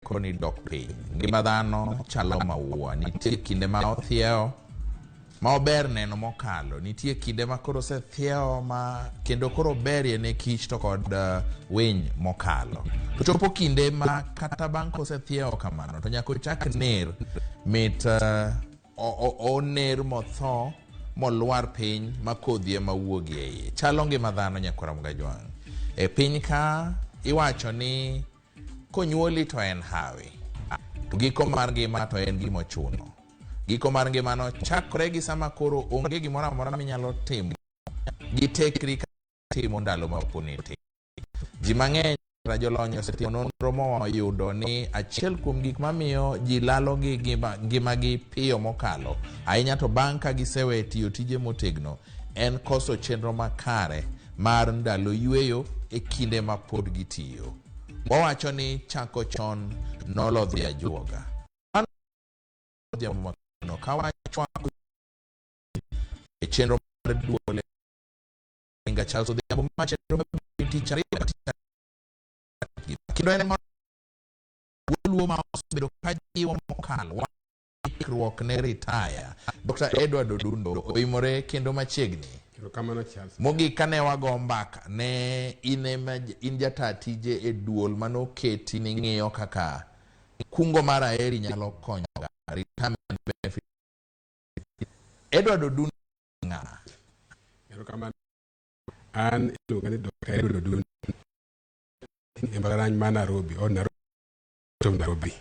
tekoni dok piny. Ngima dhano chalo maua. Nitie kinde ma othiewo ma ober neno mokalo. Nitie kinde ma koro osethiewo ma kendo koro oberie ne kich to kod winy mokalo. To chopo kinde ma kata bang' kosethiewo kamano to nyaka ochak ner mit oner motho molwar piny ma kodhi ema wuogi e iye. Chalo ngima dhano nyakwar Mgajwang'. E piny ka iwacho ni konyuoli to en hawi, to giko mar ngima to en gima ochuno. Giko mar ngimano chakore gi sama koro onge gimoro amora minyalo timo gi tekri ka timo ndalo ma poni tin. Ji mang'eny kata jolony osetimo nonro moyudo ni achiel kuom gik mamiyo ji lalo gi ngimagi piyo mokalo ahinya to bang' ka gisewe tiyo tije motegno en koso chenro makare mar ndalo yueyo e kinde ma pod gitiyo. Wawacho ni chako chon nolo dhi ajuoga. Mano odhiambo ma kawuono ka wachwako e chenro mar duol Inga Charles Odhiambo ma chenro mabiro tich ariyo kendo en wuo ma osebedo ka jiwo mokalo ikruok ne ritaya. Dr. Edward Odundo oimore kendo machiegni. Erokamano Charles. Mogik kane wago mbaka ne in ema in jata tije e duol manoketi ni ng'iyo kaka kungo mar Aheri nyalo konyo retirement benefit. Edward Odundo ng'a? Erokamano. An iluonga ni Dr. Edward Odundo e mbalariany ma Nairobi, od Nairobi, of Nairobi.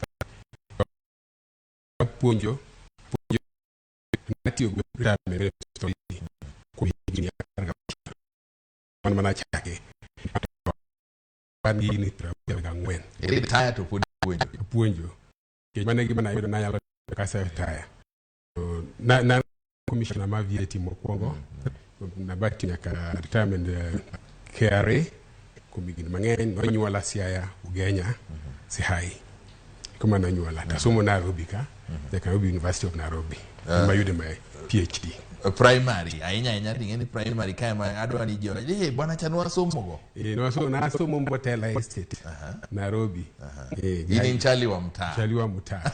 Apuonjo puonjo natiyo gi retirement benefit authority kuom higni 16 mano mana chake. An gi higni 64. Retire to pod ipuonjo. Apuonjo. Nikech mano e gima nayudo nanyalo kase retire. Na, na commissioner ma VAT mokwongo nabati nyaka retirement KRA kuom higni mang'eny nonyuola Siaya Ugenya Sihai kuma nonyuola tasomo Nairobi ka nyaka Nairobi University of Nairobi ema yude my PhD. Primary ahinya ahinya ting'e ni primary kae ma adwa ni ji eh bwana cha nwasomogo. Eh, nasomo Mbotela Estate Nairobi. Eh, In in chali wa mtaa. Chali wa mtaa.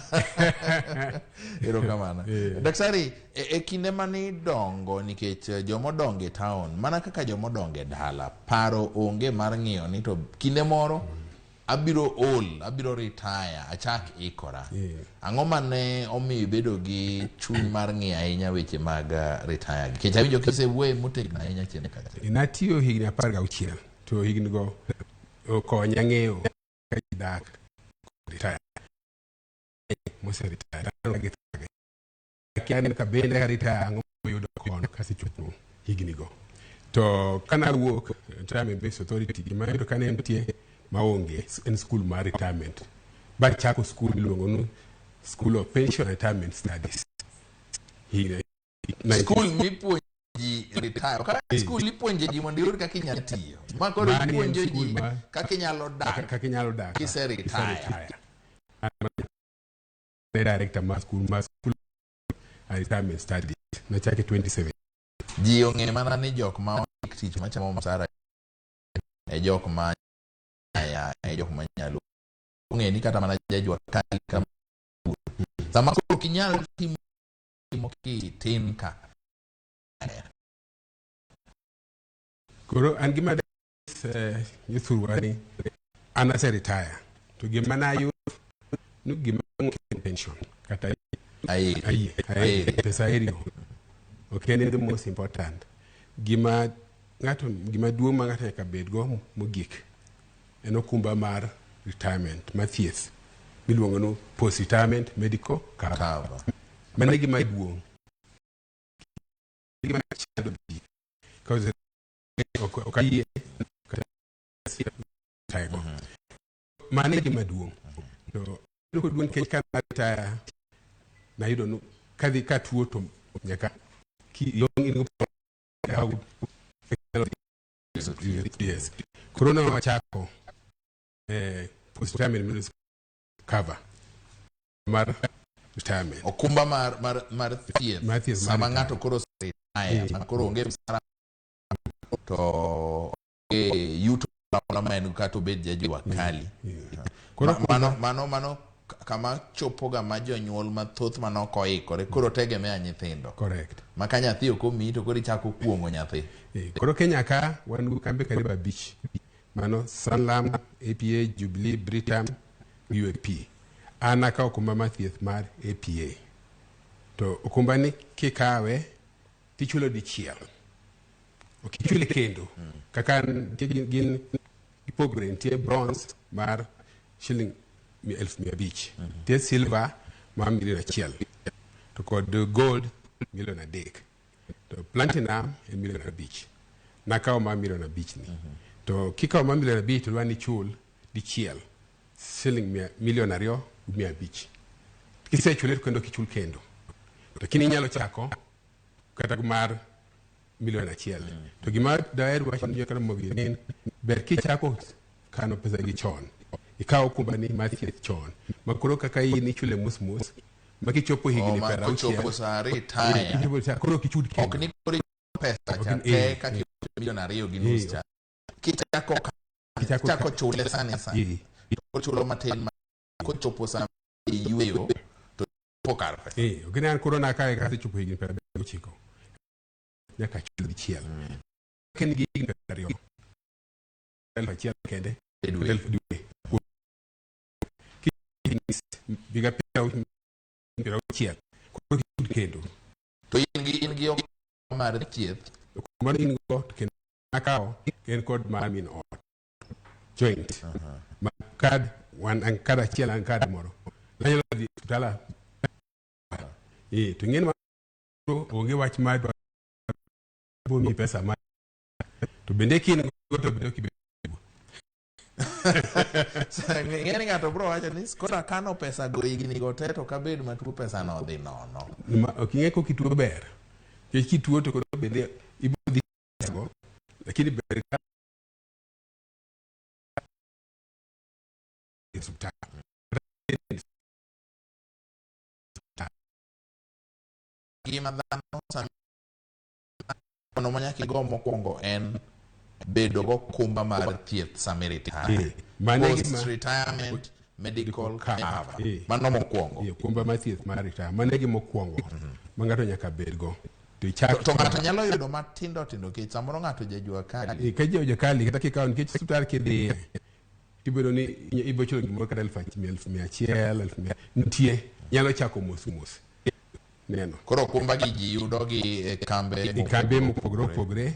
Erokamano. Daktari, e kinde mane idongo nikech jomodongo e town mana kaka jomodongo e dala paro onge mar ng'iyo ni to kinde moro abiro ol, abiro retire, achak ikora. Ang'o mane omiyo ibedo gi chuny mar ng'iyo ahinya weche mag retire? Nikech awinjo kisewuoye motegno ahinya chien kacha. Natiyo higni 16 to higni go okonya ng'eyo kaka ji dak retire. Mose retire. Akia ni ka bende ka retire ang'o mayudo kono kasechopo higni go. To kana wuok Retirement Benefits Authority gima ayudo ka ne nitie maonge en school mar retirement. Bachako school miluongo ni School of Pension and Retirement Studies. Higni School mipuonjo ji retire. Ka school ipuonjo ji mondo iyud kaka inyalo tiyo. Ma koro Mani en ipuonjo school ji kaka inyalo dak kaka inyalo dak kise retire. Ne director mar school mar School and Retirement Studies nachake 2017. Ji ong'e mana ni jok ma ondik tich machamo msara e jok ma ya e jok ma nyalo ong'e ni kata mana jajua kali kama sama koro ok inyal timo kitin ka. Koro an gima jothurwa ni an ase retire to gima nayudo ni gima pension kata Ayie. Ayie, pesa aeri go ok en the most important gima ng'ato gima duong' ma ng'ato nyaka bed go mogik en okumba mar retirement mar thieth miluongo ni post retirement medical cover. Cover. Mano e gima duong' gima chando ji Cause ok ayie kata retire go. Mano e gima duong'. To yudo koduong' nikech ka retire nayudo ni kadhi ka tuo to nyaka ki long in go yes. Koro ne wachako post retirement medical cover mar retirement. Okumba mar thieth. Mar thieth mar Sama retirement. ng'ato koro retire, ma koro onge msara to onge yuto. amora ma en kata obed jajua kali. Koro Mano kama chopoga ma jonyuol mathoth manok oikore koro tegemea nyithindo. Correct. Ma ka nyathi ok omiyi to koro ichako kuong'o nyathi. Koro Kenya ka wan gi kambe karibu 5. Mano Sanlam, APA, Jubilee, Britam, UAP. An akawo okumba mar thieth mar APA. To okumba ni kikawe tichulo dichiel. Ok ichule kendo. Kaka nitie gin gipogre, nitie bronze mar shiling 500,000. Nitie silver mar 1,1 million. To kod gold 3 million. To platinum en 5 million. Nakawo mar 5 million ni. To kikawo mar 5 million to dwa ni ichul dichiel siling 2.5 million. Kisechule to kendo ok ichul kendo. Lakini inyalo chako kata mar 1 million. To gima daher wacho ni Jokaramogi ni ber kichako kano pesa gi chon. Ikawo okumbani mar thieth chon. Ma koro kaka in ichule mos mos. Ma kichopo higni Ma 60. kochopo sa retire. Kichopo koro ok ichud Ok kendo. ni koro pesa cha te kaka 2.5 million cha. Kichako Kichako chule sani sani. Koro chulo matin ma kochopo sa iyweyo to chopo kar pesa. Ok ni an koro nakawe kasechopo higni 79. Nyaka achul dichiel. Ka in gi higni 20, 1,000 kende. E dwe. 1,000 dwe. Higa 60, koro ok ichul kendo. To in gi okumba mar thieth. Okumba in go to kendo nakawo en kod mar min ot. Joint. Ma kad wan an kad achiel an kad moro. Nanyalo dhi osiptal. To ing'eni ma onge wach mar dwa pesa ma to bende kin go to bende ok ibed. Ing'eni ng'ato bro wacho ni koro akano pesa go higni go te to kabed matuo pesa no odhi nono. Ok ing'e kok ituo ber. Nikech kituo to koro bende ibiro dhi go, lakini ber ka e osiptal. Ngima dhano sani ma nyaka igo mokwongo en bedo gokumba mar thieth sama iretire. Mano e gima Post retirement medical cover. Mano mokwongo. Okumba mar thieth mar retire. Mano e gima okwongo ma ng'ato nyaka bedgo. To ichak To ng'ato nyalo yudo matindo tindo nikech samoro ng'ato jajua kali. Ka jajua kali kata kikawo nikech osiptal kidhiye tibedo ni ibiro chulo gimoro kata 1,100, 1,100 nitie nyalo chako mos mos. Neno. Koro okumba gi ji yudo gi e kambe e kambe mopogore opogore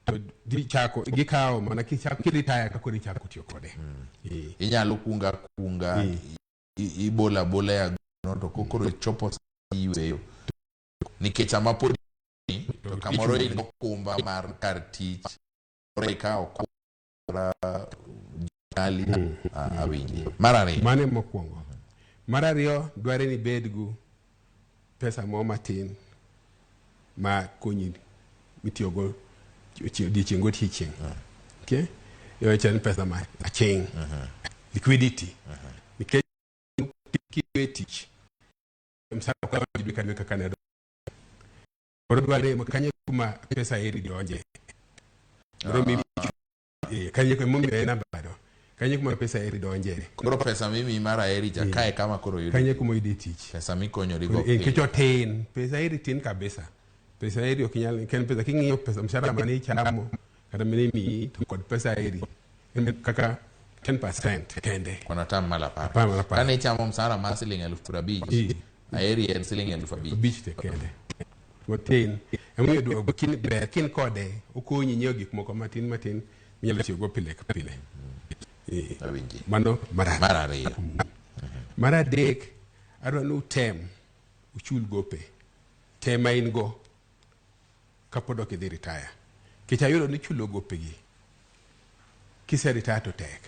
to gichako gikawo mana kichako kiritaya ka koro ichako tiyo kode. Inyalo kunga kunga ibola abola e agono to kokoro ichopo sa iyweyo. Nikech sama pod to kamoro in gokumba mar kar tich koro ikawo okumba kali awinji. Mar ariyo. Mano e mokwongo. Mar ariyo dware ni ibed gu pesa moro matin ma konyi mitiyogo odiochieng' godiochieng'. Okay? Iwacho ni pesa ma aching'. Liquidity. Nikech kiwe tich msara ok donji dwe ka dwe kaka ne koro dware kanyo kuma pesa eri donje. Koro mi kanyo emomiyo en namba do. Kanyo kuma pesa eri donje. Koro pesa mimiyi mar aheri cha kae kama koro yudo. Kanyo kuma oyude tich. Pesa mikonyori go. Nikech otin. Pesa eri tin kabisa. Pesa eri ok inyal ken pesa king'iyo pesa mshahara mane ichamo kata mane imiyi to kod pesa eri en kaka 10% kende. Kono atam malo apar. Apar malo apar. Kane ichamo msara mar siling 50,000, aheri en siling 5,000. 5 te kende. Matin. Emomiyo kin ber kin kode okonyi nyiewo gik moko matin matin minyalo tiyogo pile ka pile. Awinji. Mano mar ariyo. Mar ariyo. Mar adek, adwa ni utem uchul gope te ma in go kapod ok idhi retire. Nikech ayudo ni chulo gopegi kise retire to tek.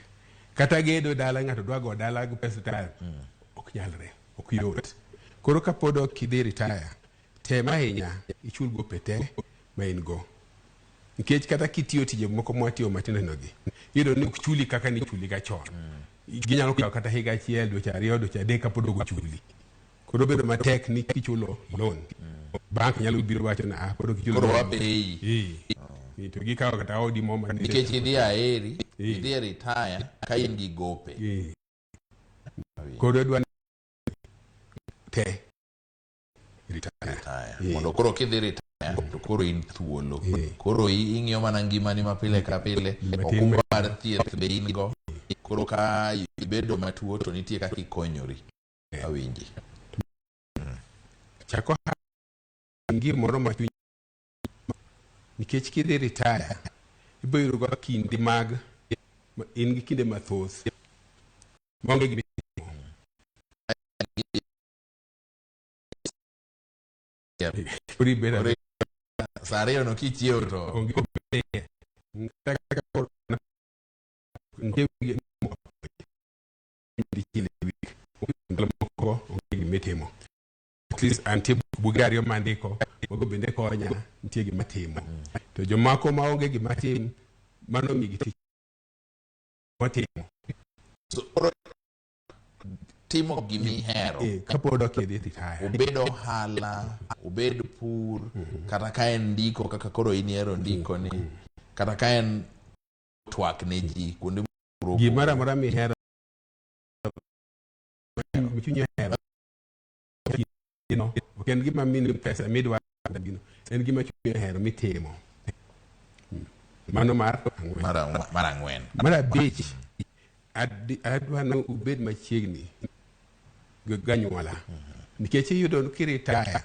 Kata gedo dala ng'ato dwa go dala gi pesa retire ok nyalre, ok yot. Koro kapod ok idhi retire, tem ahinya ichul gope te ma in go. Nikech kata kitiyo tije moko mwatiyo matindo tindo gi, iyudo ni ok chuli kaka nichuli ga chon. Ginyalo kawo kata higa achiel, dweche 2, dweche 3 kapod ok ochuli. Koro bedo matek ni kichulo loan. Bank nyalo biro wacho ni ah, pod ok ichulo Koro loan. wapeyi. To gikawo kata odi mo man Nikech idhi aheri. Idhi e retire ka in gi gope. Koro adwa ni te retire. Retire. Eh. Mondo koro kidhi retire to koro in thuolo. Eh. Koro ing'iyo mana ngimani ma pile ka pile. Matin Okumba mar thieth be in go. Koro ka ibedo matuo to nitie kaka ikonyori. Awinji. Chak ohala en gimoro ma chuny nikech kidhi retire ibiro yudo ka kinde mag in gi kinde mathoth maonge gima itimo. Koro ibedo Koro saa ariyo no kichiewo to onge obede. Kata kaka koro nitie wige moko dichiel e week ndalo moko onge gima itimo. At least antie buge ariyo mandiko mago bende konya nitie gima timo. To jomako maonge gima tim mano migi tich motimo. So, koro timo gimihero Kapod ok idhi retire. Obed ohala, obed pur, kata ka en ndiko kaka koro in ihero ndiko ni, kata ka en twak ne ji kuonde mopogore. Gimoro amora mihero chunyi ohero no ok en gima mini pesa midwaro gino en gima chunyi ohero mitimo. Mano mar ang'wen. Mar ang'wen. Mar abich, adwa ni ubed machiegni gi ganyuola nikech iyudo ni kiretire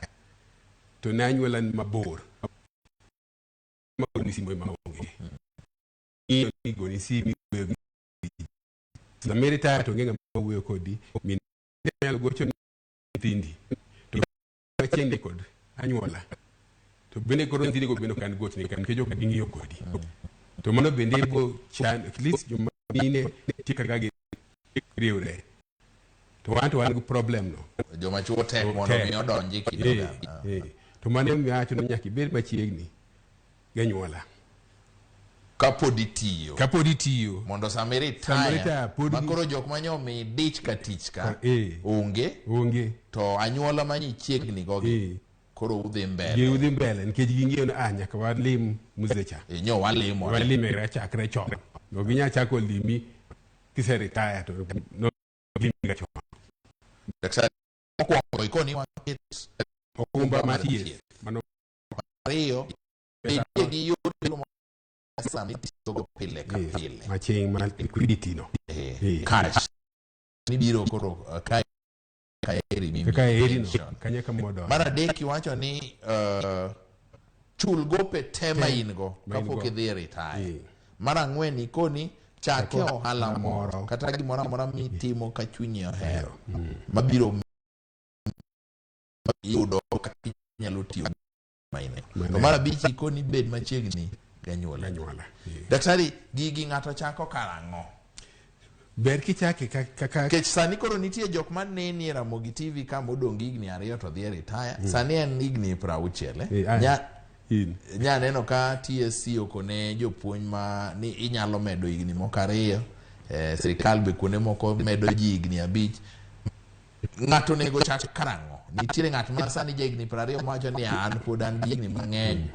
to ne anyuola ni mabor ma goni simu ema onge ng'iyo ni goni simu iwuoyo gi sama iretire to onge ng'ama wuoyo kodi min nyalo gocho ni nyithindi to machiegni kod anyuola to bende koro nyithindi go bende ok an gochni ka nikech ok ging'iyo kodi to mano bende bo chan at least joma mine nitie kaka gi riwre to wan to wan gi problem no. Joma chuo tek mondo Tek. mi odonji kind oganda. To mano emomiyo awacho ni nyaka ibed machiegni gi anyuola kapod itiyo. Kapod itiyo. Mondo sama Sama iretire, iretire, pod ma koro jok manyo omi dich ka tich ka onge, onge. To anyuola manyo ichiegni go gi koro udhi mbele. Gi udhi mbele nikech ging'eyo ni ah nyaka walim mzee cha. Nyo walimore. Walimere chakre chon. Ok ginyal chako limi kise retire to no limi ga chon. Daktari, mokwongo ikoni waket okumba mar thieth. Mano ariyo, bedie gi yor pesa mitiyogo pile ka pile. Maching ma liquidity no. Cash. Mibiro koro ka eri mimiyi Kaka eri no, pension. kanya kama odonjo. Mar adek iwacho ni chul gope te ma in go Ma in kapok go. idhi e retire. Mar ang'wen ikoni chake Chako ohala moro moro. kata gimoro amora mitimo ka chunyi ohero mabiro yudo kaka inyalo tiyo maine. To mar abich ikoni bed machiegni gi anyuola. Anyuola. Daktari, gigi ng'ato chako karang'o? Ber kichake kaka Nikech sani koro nitie jok ma neni e Ramogi TV ka modong' gi higni 2 to dhi e retire. Sani en higni 60. In. Nya neno ka TSC okone jopuonj ma ni inyalo medo higni moko 2. Sirikal be kuonde moko medo ji higni 5. Ng'ato onego chak karang'o? Nitiere ng'at ma sani ja higni 20 mawacho ni an pod an gi higni mang'eny.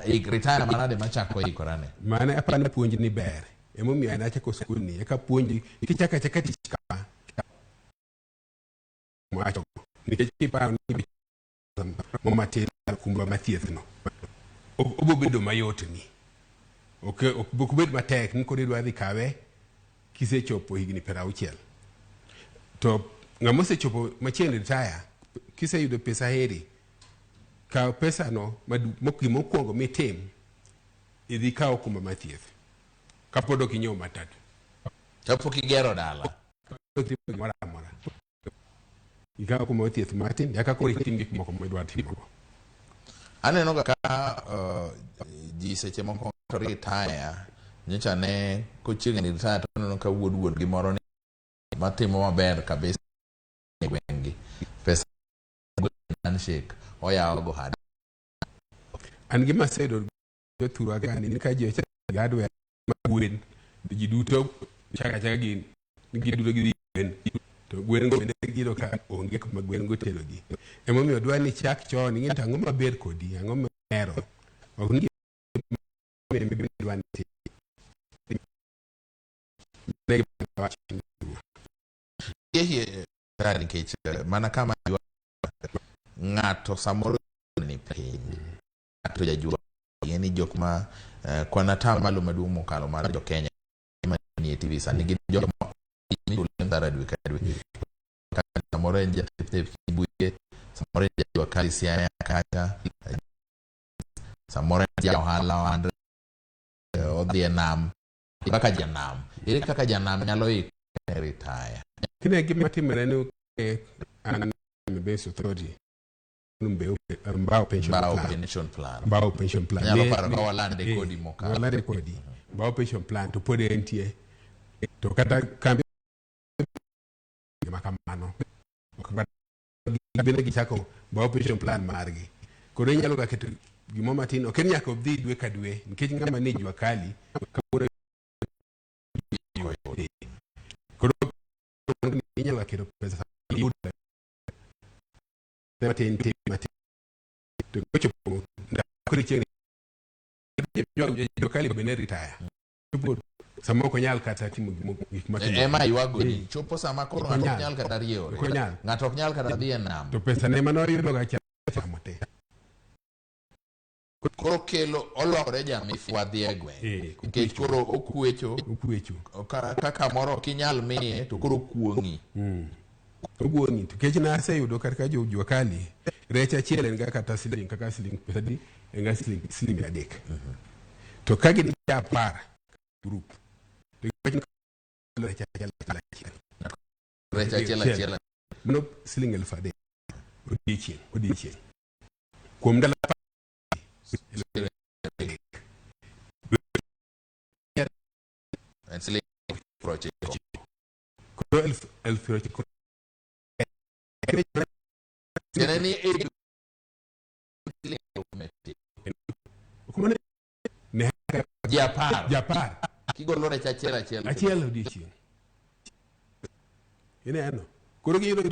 Retire manade machako ikorane? Mano aparo ni puonj ni ber. Emomiyo an achako skul ni eka puonji kichako achaka tich kama. Wacho nikech kiparo ni mo matin kumba mathieth no. Obo bedo mayot ni. Ok ok bed matek ni koro idwa dhi kawe kisechopo higni 60. To ng'ama osechopo machiegni retire kiseyudo pesa heri kaw pesa no gimokwongo mitim idhi kaw okumba mar thieth kapod ok inyiewo matatu. Kapok igero dala. Kapok itimo gimoro amora. Ikaw okumba mar thieth matin eka koro itim gik moko midwa timogo. Aneno ga ka ji seche moko to retire nyocha ne kochiegni retire to aneno ka wuod wuon gi moro ni matimo maber kabisa e gweng'gi. Pesa handshake oyawo go hard. An gima aseyudo jothurwa ka ni ka ji ochako hardware mag gwen to ji duto chako achaka gin ni ji duto gidhi gwen to gwen go bende giyudo ka onge kuma gwen go terogi. Emomiyo dwa ni chak chon ing'e to ang'o maber kodi ang'o mihero ok ni gima idwa ni itim. Ne wach Yie nikech mana kama ng'ato samoro ni piny ng'ato jajua ni jok ma kwan atamalo maduong' mokalo mar jo Kenya manie TV sani gin jok ma michule msara dwe ka dwe. Samoro en jatep Kibuye, samoro en jajua kali Siaya kacha, samoro en ja ohala ohand odhi e nam kaka janam. Ere kaka janam nyalo ikore retire? Kine gima timore ni an Base Authority Mbao Pension Mbao Plan. Pension Plan. Mbao Pension Plan. Nyalo paro ka walande kodi mokalo. Walande kodi. Mbao Pension Plan to pod entie. To kata kambi ma kamano. Bende gichako Mbao Pension Plan margi. Koro inyalo ga keto gimoro matin, ok en nyaka odhi dwe ka dwe, nikech ng'ama ni jua kali kawuono koro inyalo ga keto pesa iyud matin tin matin to kochopo koro chieng' jua kali bende retire sama ok onyal kata timo gik matimo Ema ywago ni chopo sama koro ng'ato ok nyal kata riewore. Ok onyal. Ng'ato ok nyal kata dhi e nam. To pesa ne mane oyudo ga chamo te. Koro kelo olokore jamifwa dhi e gweng'. Nikech koro okwecho. Okwecho. Kaka moro ok inyal miye to koro okuong'i. Okuong'i. Nikech naseyudo kata ka jua kali rech achiel en ga kata siling kaka siling pesa di en ga siling 300. To ka gin 10 group to rech achiel achiel. Rech achiel achiel. Mano siling 3,000 odiechieng' odiechieng'. Kuom ndalo 10 En siling 90. Koro 90,000. Tiende ni e ji 10. Ji 10. Kigolo rech achiel achiel. Achiel odiechieng'. Ineno. Koro giyudo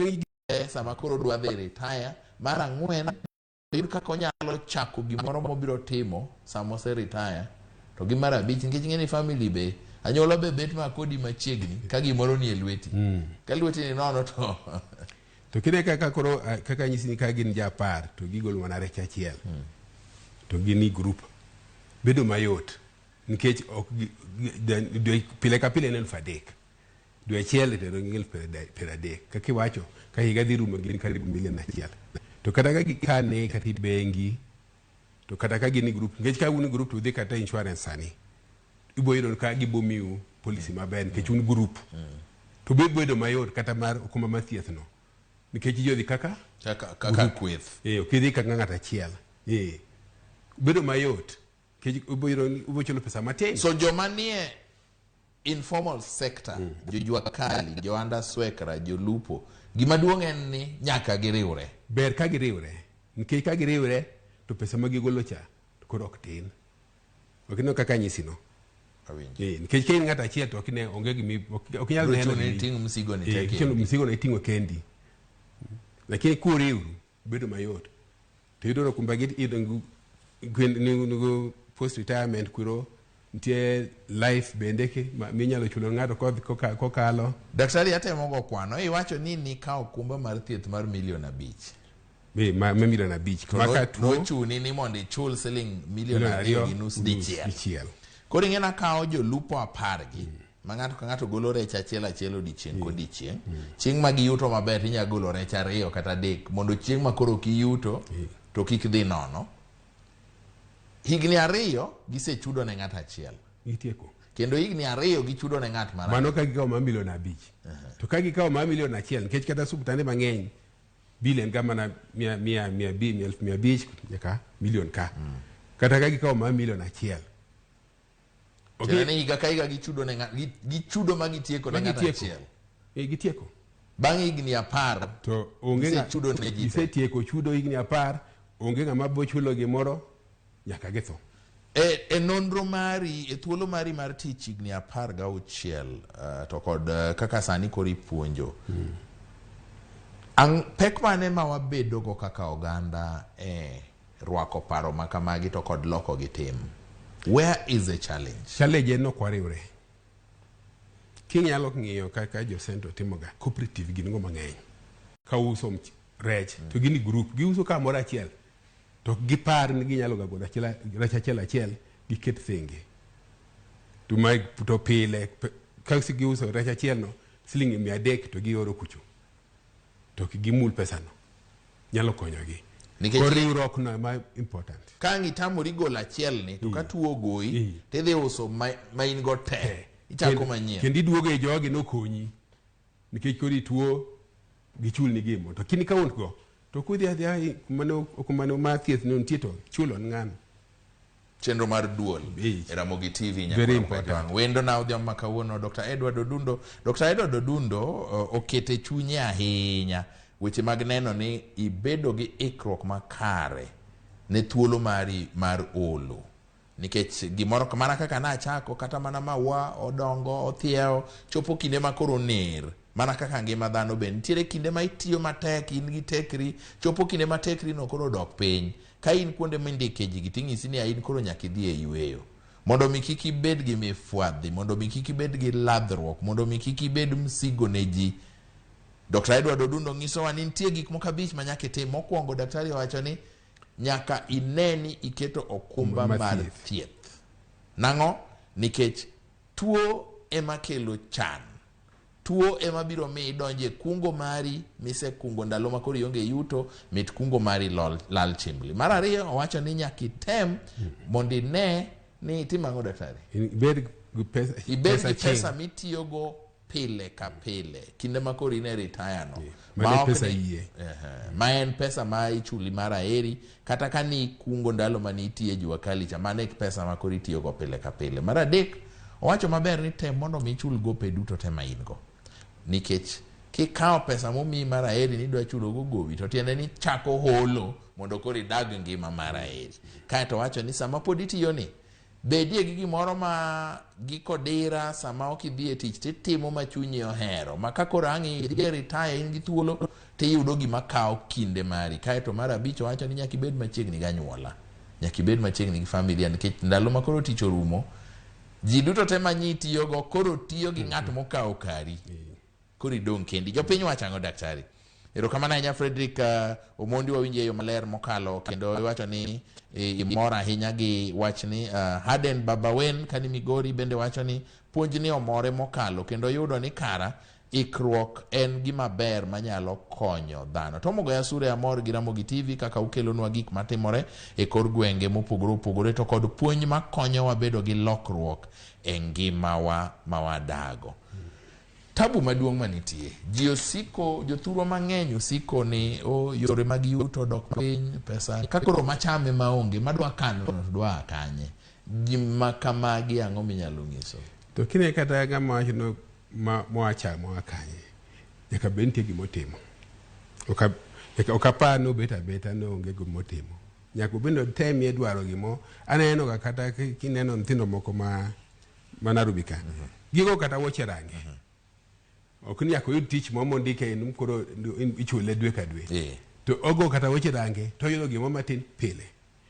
sama koro dwa dhi retire mar 4 yud kaka onyalo chako gimoro mobiro timo sama ose retire to gi mar 5 nikech ing'e ni family be anyuola be bet ma kodi machiegni ka gimoro ni e lweti. Ka lweti ni nono to to kine kaka koro kaka nyisi ni ka gin ja 10 to gigolo mana rech achiel. To gin i group bedo mayot nikech ok pile ka pile en 3,000. Dwe achiel to gin 30,000. Kaka iwacho ka higa dhi rumo gin karibu milion 1. To kata ka gikane kata i bengi to kata ka gin i group nikech ka un i group to udhi kata insurance sani ibo yudo ka gibo miu policy maber nikech un group. To be bedo mayot kata mar okumba mar thieth no nikech ji odhi kaka kaka kweth. Ok idhi kaka ng'ato achiel. Bedo mayot nikech ibo yudo ibo chulo pesa matin. So joma nie informal sector, jojua kali, jo under swekra, jolupo, gima duong' en ni nyaka giriwre. Ber ka giriwre nikech ka giriwre to pesa ma gigolo cha koro ok tin. Ok ineno kaka anyisi no. Awinjo. Nikech ka in ng'ato achiel to ok ine onge gimi ok inyal neno Chuno ni iting' msigo ni te kendi. Msigo no iting'o kendi. Lakini kuriwru bedo mayot. To yudo okumba gi yudo post retirement kuro nitie life bende minyalo chulo ng'ato kokalo. Daktari atemo go kwano iwacho ni nikawo okumba mar thieth mar milion 5. Ma milion 5. To nochuni ni mondo ichul siling milion 2.5 dichiel. Koro ing'e nakawo jolupo 10 gi. Ma ng'ato ka ng'ato golo rech achiel achiel odiechieng' kodiechieng'. Chieng' ma giyuto maber tinyalo golo rech 2 kata 3 mondo chieng' ma koro kiyuto to kik dhi nono. Higni 2 gisechudo ne ng'ato achiel. Gitieko. Kendo higni 2 gichudo ne ng'at mar Mano ka gikawo ma milion 5. To ka gikawo ma milion 1 nikech kata osiptande mang'eny bill en ga mana 500,000 nyaka milion ka. Kata ka gikawo ma milion 1. Tiende ni higa ka higa gichudo ne ng'ato, gichudo ma gitieko ne ng'ato achiel. Gitieko. Bang' higni 10 to onge gisechudo ne ji. Gisetieko chudo higni 10, onge ng'ama bo chulo gimoro nyaka githo. E nonro mari, e thuolo mari mar tich higni 16 to kod kaka sani koro ipuonjo. Pek mane ma wabedogo kaka oganda e rwako paro ma kamagi to kod loko gi tim? Where is the challenge? Challenge en ok wariwre. Kinyalo ng'iyo kaka jo Central timoga, cooperative gin go mang'eny. Ka uso rech to gin e group, giuso kamoro achiel. To ok gipar ni ginyalo ga golo achiel, rech achiel achiel giket thenge. To ma, to pile ka giuso rech achiel no siling 300 to gioro kucho. To ok gimul pesano. Nyalo konyogi. Nikech- Koro riwruok no ema important. Ka ang' itamori golo achiel ni to ka tuo ogoyi tidhi uso ma, ma in go te. Ichako manyien. Kendo iduogo e jogi nokonyi. Nikech koro ituo gichulni gimo. To kini count go to kudhi adhiya kumane kumane ma thieth no nitie to chulo ni ng'ano. Chenro mar duol e Ramogi TV. Very important. Wendo na odhiambo ma kawuono Dr. Edward Odundo. Dr. Edward Odundo okete chunye ahinya weche mag neno ni ibedo gi ikruok makare ne thuolo mari mar olo. Nikech gimoro mana kaka nachako kata mana maua odongo othiewo chopo kinde ma koro ner mana kaka ngima dhano be nitiere kinde ma itiyo matek in gi tekri chopo kinde ma tekri no koro dok piny ka in kuonde mindike ji gi ting'isi ni in koro nyaka idhi e yueyo mondo mi kik ibed gi mifwadhi mondo mi kik ibed gi ladhruok mondo mi kik ibed msigo ne ji. Dr. Edward Odundo nyisowa ni nitie gik moko abich ma nyaka itim. Mokwongo daktari owacho ni nyaka ine ni iketo okumba mar thieth. Nang'o? Nikech tuo ema kelo chan. Tuo ema biro mi idonje e kungo mari misekungo ndalo ma koro ionge yuto, mit kungo mari lol, lal chimbli. Mar ariyo owacho ni nyaka item mondo ine ni itim ang'o daktari? Ibed gi pesa, Ibed gi pesa mitiyogo pile ka pile kinde ma koro in e retire no. Yeah. Ma pesa yie. Ma en pesa ma ichuli mar aheri kata ka ni ikungo ndalo mane itiye jua kali cha mano e pesa ma koro itiyogo pile ka pile. Mar adek owacho maber ni tem mondo mi ichul gope duto te ma in go. Nikech kikawo pesa momiyi mar aheri ni idwa chulo go gowi to tiende ni chako holo mondo koro idag ngima mar aheri. Kaeto owacho ni sama pod itiyo ni bedie gi gimoro ma giko dira sama ok idhi e tich titimo ma chunyi ohero ma ka koro ang' idhi e retire in gi thuolo tiyudo gima kawo kinde mari. Kaeto mar abich owacho ni nyaka ibed machiegni gi anyuola, nyaka ibed machiegni gi familia nikech ndalo ma koro tich orumo ji duto te ma nyi tiyogo koro tiyo gi ng'at mokawo kari koro idong' kendi. Jopiny wacho ang'o daktari? Erokamano ahinya Frederick Omondi, wawinji e yo maler mokalo kendo iwacho ni imor ahinya gi wachni. Harden Babawen kani Migori bende wacho ni puonj ni omore mokalo kendo yudo ni kara ikruok en gima ber manyalo konyo dhano. Tom Ogoya Sure amor gi Ramogi TV kaka ukelonwa gik matimore e kor gwenge mopogore opogore to kod puonj makonyowa bedo gi lokruok e ngimawa ma wadago. Tabu maduong' manitie, ji osiko, jothurwa mang'eny osiko ni o yore mag yuto dok piny, pesa ka koro machame maonge madwa kano to dwa kanye. Gima kamagi ang'o minyalo nyiso? To kine kata ng'ama wacho no ma moa chamo moa kanye, nyaka bed nitie gimotimo. Ok apar ni obet abeta ni onge gimotimo. Nyaka obed ni otemie dwaro gimo. Aneno ga kata kineno nyithindo moko ma Nairobi ka. Gigo kata wuoche rangi. Ok ni nyaka oyud tich moro mondike in koro ichule dwe ka dwe. To ogo kata wuoche rangi to oyudo gimoro matin pile.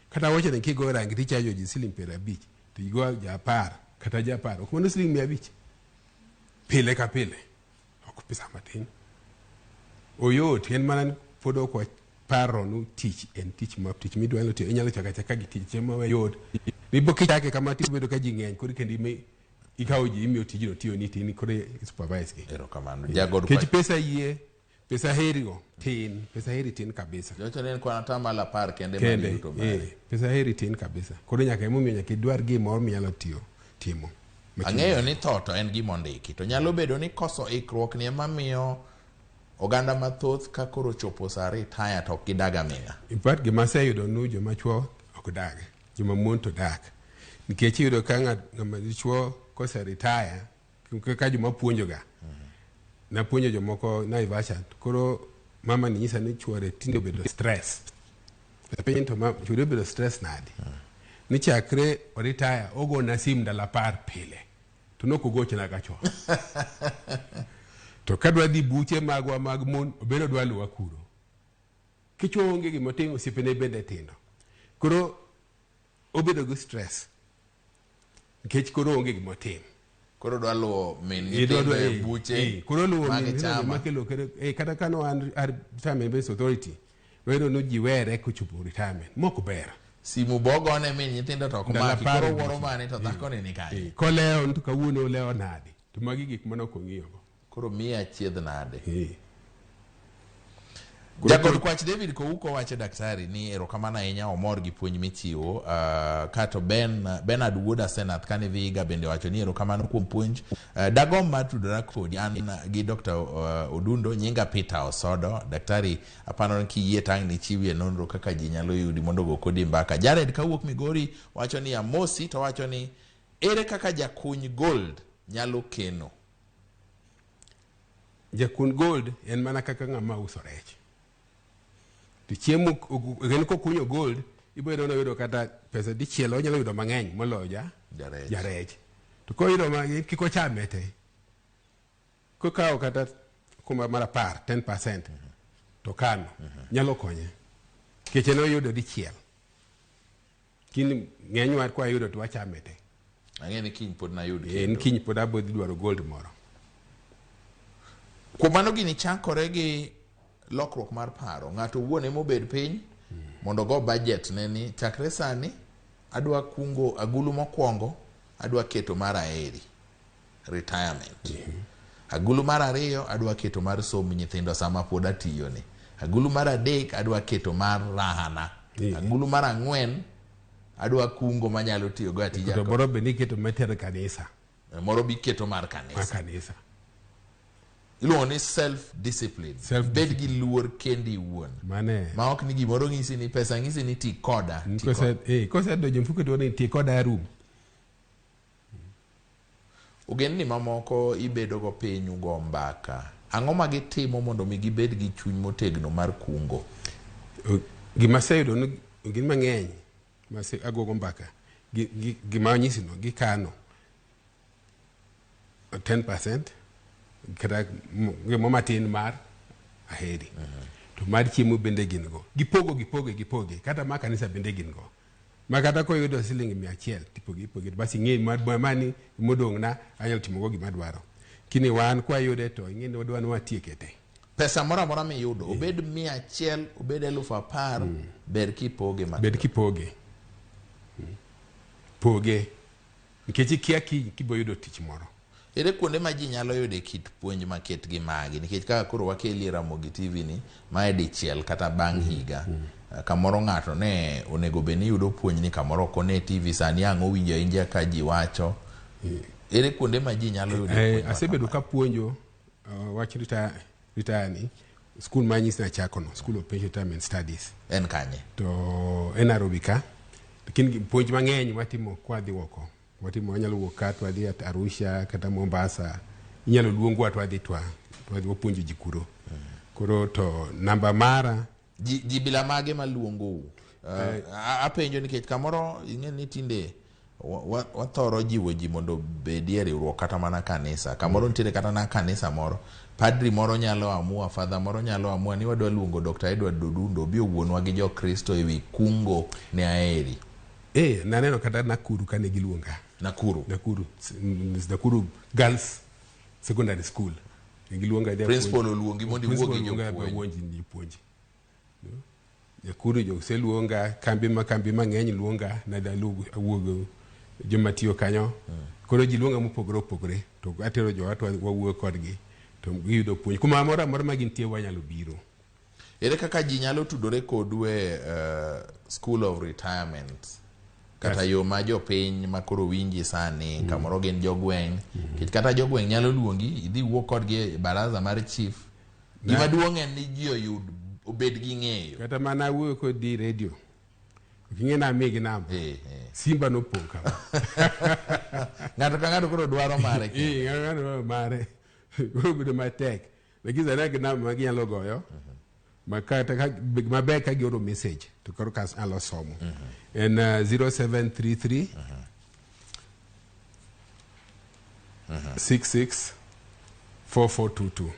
Kata wuoche ni kigoyo rangi tichajo ji siling 50 to igo ja 10 kata ja 10 ok mano siling 500 pile ka pile. Ok pesa matin. Oyot en mana pod ok waparo ni tich en tich ma tich midwaro tiyo inyalo chako achaka gi tich ma yot. Ibo kichake kama tich bedo ka ji ng'eny koro kendo ikawo ji imiyo tijno tiyo ni tin koro supervise gi. Erokamano. Jagod Nikech pesa yie, pesa heri go tin, pesa heri tin kabisa. Jowacho ni en kwan atamalo 10 kende mar yuto mari. Pesa heri tin kabisa. Koro nyaka emomiyo nyaka idwar gimoro minyalo tiyo timo. Ang'eyo ni tho to en gima ondiki to nyalo bedo ni koso ikruok ni ema miyo oganda mathoth ka koro chopo sa retire to ok gidag aming'a. In fact gima aseyudo nu joma chuo ok dag, joma mon to dak. Nikech iyudo ka ng'ama dichuo kose retire kaka joma puonjoga. Napuonjo jomoko Naivasha, koro mama ni nyisa ni chuore tinde obedo stress. Apenje to ma chuore obedo stress nadi? Ni chakre o retire ogona sim ndalo 10 pile. To nok ogochna ga chon. To kadwa dhi buche magwa mag mon, obedo dwa luwa kuro. Kichwo onge gima otimo, osiepene bende tindo. Koro obedo gi stress. Nikech koro onge gima otim. Koro dwa luwo min Idwa nyithindo dwa- e buche koro luwo ma min nyithindo gichama. makelo kata ka ne wan retirement based authority wayudo ni ji were kochopo retirement mok ber. Simu bogone min nyithindo to ok Ndalo maki. apar Koro odiochieng'. wuoro mane to dhako ni ni kanye. Kolewo ni to kawuono olewo nade to magi gik mane ok ong'iyogo. Koro miya achiedh nade. Koro Jagol kwach David Kouko wacho daktari ni erokamano ahinya omor gi puonj michiwo. Kato Bernard Wuod Asenath kane Vihiga bende wacho ni erokamano kuom puonj. Dagomb mar tudora kodi an gi Dr. Odundo, nyinga Peter Osodo. Daktari aparo ni kiyie tang' ni chiwie nonro kaka ji nyalo yudi mondo ogo kodi mbaka. Jared kawuok Migori wacho ni amosi to wacho ni ere kaka jakuny gold nyalo keno? Jakuny gold en mana kaka ng'ama uso rech. To chiemo en kokunyo gold ibiro yudo ni oyudo kata pesa dichiel onyalo yudo mang'eny moloyo Jarech. jarech. To koyudo ma kik ochame te. Kokawo kata kuma mar 10, 10% to kano nyalo konye. Nikech en oyudo dichiel. Kiny ng'enywa kwa yudo to wachame te. Ang'e ni kiny pod nayud En kendo. kiny pod abo dhi dwaro gold moro. Kuom mano gini chakore gi lokruok mar paro. Ng'ato owuon ema obed piny mondo ogo budget ne ni chakre sani adwa kungo agulu mokwongo, adwa keto mar aheri, retirement. Agulu mar ariyo adwa keto mar somb nyithindo sama pod atiyo ni. Agulu mar adek adwa keto mar rahana. Agulu mar ang'wen adwa kungo manyalo tiyo go atija. To moro be niketo mater kanisa. Moro bi keto mar kanisa. Mar kanisa. Iluongo ni self discipline. Self Bed gi luor kendi iwuon. Mane. Ma ok ni gimoro ng'isi ni pesa ng'isi ni ti koda. Ti koda. Kose donjo mfuko to ni ti koda arum. Ogendni mamoko ibedo go piny ugo mbaka. Ang'o ma gitimo mondo mi gibed gi chuny motegno mar kungo? Gima aseyudo ni gin mang'eny ma agogo mbaka gima anyisi no gikano 10% kata gimo matin mar aheri. To mar chiemo bende gin go. Gipogo, gipoge, gipoge. Kata ma kanisa bende gin go. Ma kata koyudo siling 100 tipoge, ipoge. Bas ing'e mani modong' na anyalo timo go gima adwaro. Kini wan kwayude to ing'e ni wadwa ni watieke te. Pesa moro amora miyudo, obed 100, obed 10,000, ber kipoge matin. Ber kipoge. Poge. Nikech ikia kiny kibo yudo tich moro. Ere kuonde ma ji nyalo yude kit puonj maket gi magi? Nikech kaka koro wakeli e Ramogi TV ni, mae dichiel kata bang' higa. Kamoro ng'ato ne onego bed ni yudo puonj ni kamoro ok one TV sani ang' owinjo awinja ka ji wacho. Ere kuonde ma ji nyalo yude puonj ma Asebedo kamae? ka puonjo wach retire ni school ma anyisi nachako no, School of Pension Retirement Studies. En kanye? To en Nairobi ka. Lakini puonj mang'eny watimo kwa dhi oko. Watimo, wanyalo wuok ka to wadhi Arusha kata Mombasa. Inyalo luongwa to wadhi to wadhi wapuonjo ji kuro. Koro to namba mara Ji bila mage maluongou? Apenjo nikech kamoro ing'e ni tinde wathoro jiwo ji mondo obedie e riwruok kata mana kanisa. Kamoro nitiere kata na kanisa moro. Padri moro nyalo amua, father moro nyalo amua ni wadwa luongo Dr. Edward Odundo obi owuonwa gi jo-Kristo ewi kungo ne aheri. Naneno kata Nakuru kane giluonga. Nakuru? Nakuru. Nakuru Girls Secondary School. Ne giluonga adhi Principal apuonj. oluongi mondo iwuo Principal gi oluonga jopuonj. awuo gi jopuonj. Nakuru jo oseluonga, kambi mang'eny luonga, nadhi awuo gi joma tiyo kanyo. Koro ji luonga mopogore opogore, to atero jowa to wawuoyo kodgi, to giyudo puonj. Kuma moro amora ma gintie wanyalo biro. Ere kaka ji nyalo tudore kodu e School of Retirement? Kata yo ma jopiny ma koro winji sani, kamoro gin jogweng', nikech kata jogweng' nyalo luongi, idhi wuo kodgi e baraza mar chief. Gima duong' en ni ji obed gi ng'eyo. Kata mana awuoyo kodi radio, ok ing'e ni amigi namba. Simba nopong' kama. Ng'ato ka ng'ato koro dwaro mare. Ng'ato ka ng'ato dwaro mare. Koro bedo matek. Lakini sani gi namba ma ginyalo goyo, ma kata ka, maber ka gioro message to koro ka anyalo somo. En 0733 66 4422.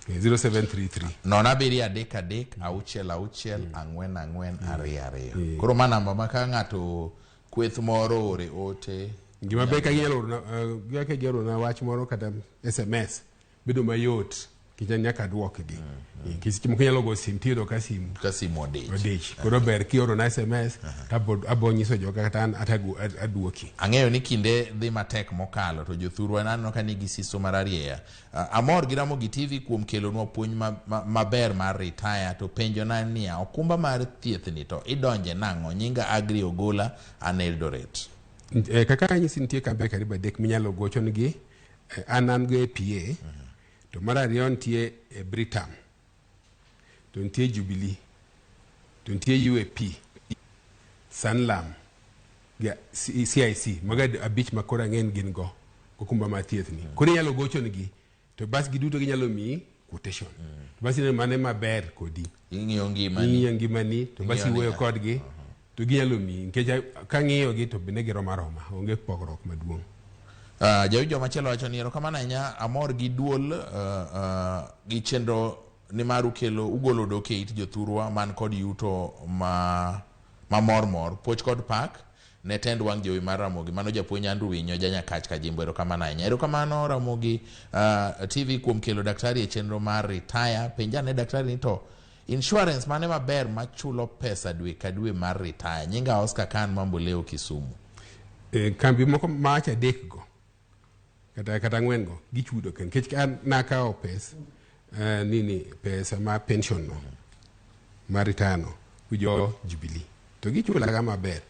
0733. 0 7 3 3 6 4 4 2 2. Koro ma namba ma ka ng'ato kweth moro ore ote Gima ber ka ginyalo orona eh, ka gioro na wach moro kata SMS bedo mayot nikech nyaka aduokgi. Nikech seche moko inyalo go sim tiyudo ka sim Ka simu odich. odich. Koro ber kioro na SMS to abo nyiso joga kata an ata aduoki. Ang'eyo ni kinde dhi matek mokalo to jothurwa naneno ka nigi siso mararieya. Amor gi Ramogi TV kuom kelonwa puonj maber mar retire to penjona en niya, okumba mar thieth ni to idonje nang'o? Nyinga Agri Ogola, an Eldoret. Kaka anyisi nitie kambe karibu adek minyalo gochonegi. An an go APA, to mar ariyo nitie e Britam, to nitie Jubilee, to nitie UAP, Sanlam, gi CIC, mago abich ma koro ang'e ni gin go okumba mar thieth ni. Koro inyalo gochonegi to bas giduto ginyalo miyi quotation. To bas ineno mane maber kodi. Ing'iyo ngimani. Ing'iyo ngimani to bas Ing'iyo iwuoyo niya. kodgi to ginyalo miyi nikech kang'iyo gi to bende girom aroma onge pogruok maduong'. Jawinjo machielo wacho ni erokamano ahinya amor gi duol gi chenro nimar ukelo ugolo odok e it jothurwa man kod yuto ma mamor mor puoch kod pak ne tend wang' jowi mar Ramogi. Mano japuonj Andrew Winyo janyakach Kajimbo, erokamano ahinya. Erokamano Ramogi TV kuom kelo daktari e chenro mar retire. Penja ne daktari ni to insurance mane maber machulo pesa dwe ka dwe mar retire? Nyinga Oscar Khan Mamboleo Kisumu. Kambi moko mawacho adek go kata ang'wen go gichudo nikech an nakawo pesa nini pesa ma pension no mar retire no jo Jubilee to gichula ga maber.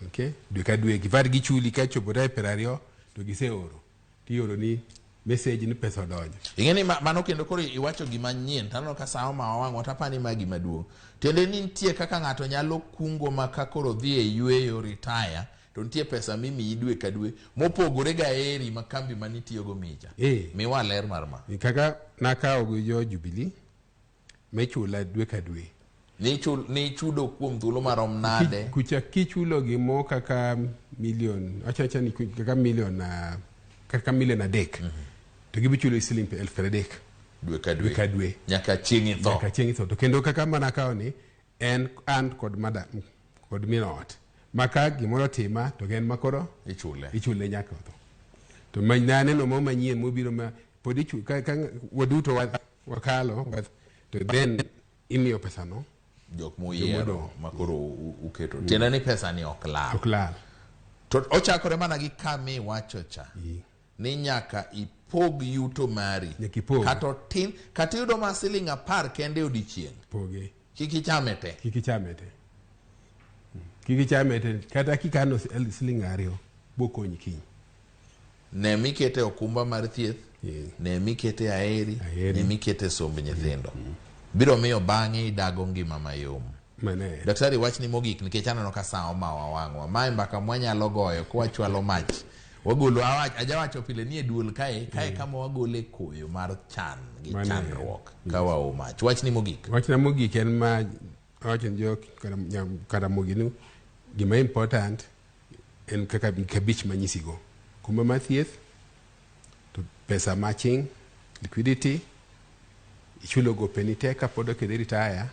Okay, dwe ka dwe gifar gichuli ka chopo tarik 20 to giseoro tioro ni message ni pesa odonjo. Ing'e ni mano kendo koro iwacho gima nyien taneno ka sa oma wang'wa tapani ma gima duong'. Tiende ni nitie kaka ng'ato nyalo kungo ma ka koro dhi e yueyo retire to nitie pesa mimiyi dwe ka dwe mopogore ga eri ma kambi manitiyogo micha. Miwa ler mar ma. Kaka nakawo gi jo Jubilee michula dwe ka dwe. Ni chudo kuom thuolo marom nade? Kucha kichulo gimo kaka milion, acha ni kaka milion kaka milion 3. To gibichulo siling 30,000. Dwe ka dwe. Dwe ka dwe. Nyaka chieng' itho. Nyaka chieng' itho. To kendo kaka mana kawo ni en an kod madam kod min ot. Maka gimoro tima to gen makoro ichule. Ichule nyaka otho. To ma naneno mo manyien mobiro ma pod ichule ka waduto wakalo to then imiyo pesa no jok moyiero makoro uketo. Tiende ni pesa ni ok lal. Ok lal. To ochakore mana gi kama iwacho cha. Ni nyaka ipog yuto mari. Nyaka ipog. Kata otin, kata iyudo ma siling 10 kende odiechieng'. Poge. Kik ichame te. Kik ichame te. Kik ichame te. Kata kikano siling 2 bokonyi kiny. Ne mikete okumba mar thieth, ne mikete aheri, ne mikete somb nyithindo. Biro miyo bang'e idago ngima mayom. Daktari wachni mogik nikech aneno ka sa omawa wang'wa. Mae mbaka mwanyalo goyo kwachwalo mach. Wagolo ajawacho pile ni e duol kae kama wagole koyo mar chan gi chandruok ka wao mach. Wachni mogik. Wachna mogik en ma awacho ni jo Karamogi ni gima important en kaka kabich manyisigo. Kumba mar thieth, to pesa matching, liquidity, ichulo gopeni te kapod ok idhi retire,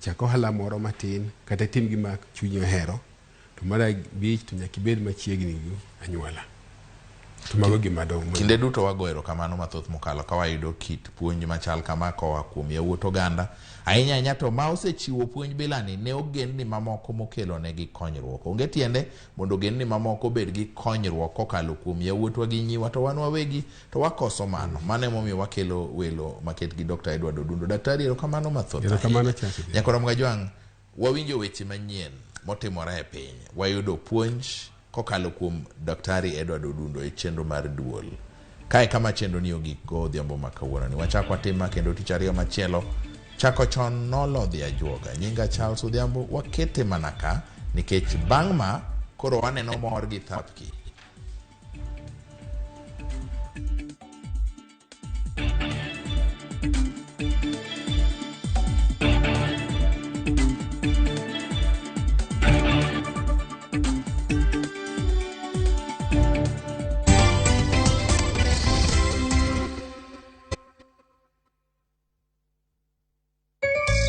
chak ohala moro matin kata itim gima chunyi ohero. To mar abich to nyaka ibed machiegni gi anyuola. To mago gima dongo. Kinde duto wago erokamano mathoth mokalo ka wayudo kit puonj machal kama koa kuom yawuot oganda. Ahinya ahinya to ma osechiwo puonj bilani ne ogendni mamoko mokelo negi konyruok. Onge tiende mondo ogendni mamoko obed gi konyruok kokalo kuom yawuotwa gi nyiwa to wan wawegi to wakoso mano. Mano emomiyo wakelo welo maket gi Dr. Edward Odundo. Daktari, erokamano mathoth ahinya. Nyakoro Mgajwang', wawinjo weche manyien motimore e piny. Wayudo puonj kokalo kuom Daktari Edward Odundo e chenro mar duol. Kae kama chenro ni ogik go odhiambo ma kawuono ni. Wachak watim kendo tich ariyo machielo. Chako chon nolodhi ajuoga. Nyinga Charles Odhiambo wakete mana ka nikech bang' ma koro waneno mor gi thapki.